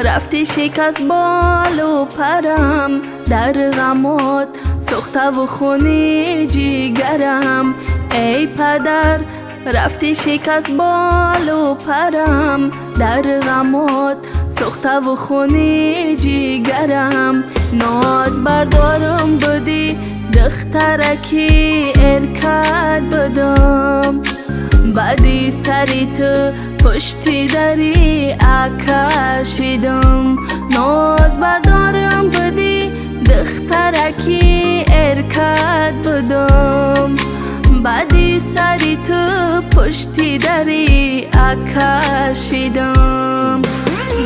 Рафти шикаст болу парам, дар ғамот сӯхтаву хуни ҷигарам. Эй падар, рафти шикаст болу парам, дар ғамот сӯхтаву хуни ҷигарам. Ноз бардорам будӣ, духтараки эркат будам. Баъди сари ту пушти дари акашидам. Ноз бардорам будӣ, духтараки эркат будам. Баъди сари ту пушти дари акашидам.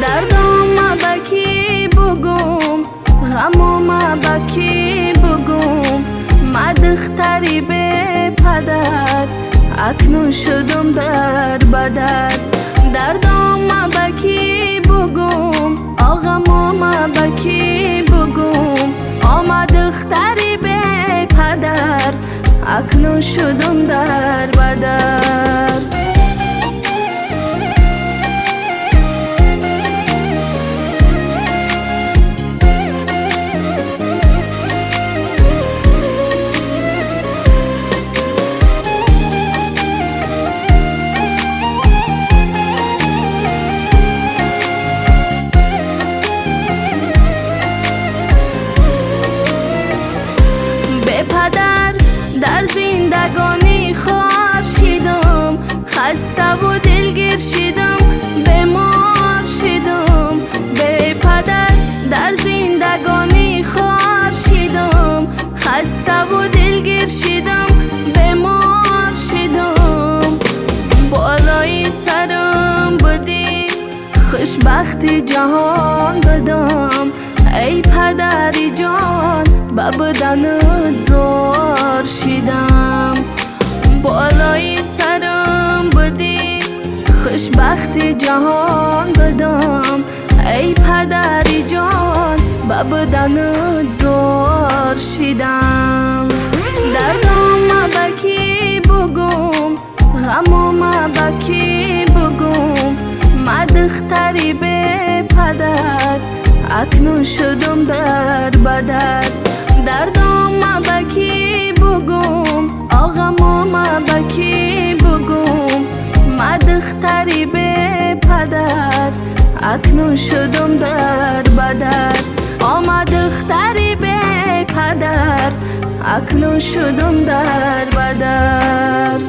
Дардома ба кӣ бугум, ғамома ба кӣ бугум? Ма духтари бепадар, акнун шудум дар бадар. Дардома ба кӣ бугум, оғамома ба кӣ бугум? Ома духтари бепадар, акнун шудум дар бадар. Бепадар дар зиндагонӣ хор шидам, хаставу дилгир шидам, бемор шидам. Бепадар дар зиндагонӣ хор шидам, хаставу дилгир шидам, бемор шидам. Болои сарам будӣ, хушбахти ҷаҳон будам. Эй падари ҷон, ба буданат зор шидам. Болои сарам будӣ, хушбахти ҷаҳон будам. Эй падари ҷон, ба буданат зор шидам. Дардома ба кӣ бугум, ғамома ба кӣ бугум? Ма духтари бепадар, акнун шудум дар бадар. Дардома ба кӣ бугум, оғамома ба кӣ бугум? Ма духтари бепадар, акнун шудум дар бадар. Ома духтари бепадар, акнун шудум дар бадар.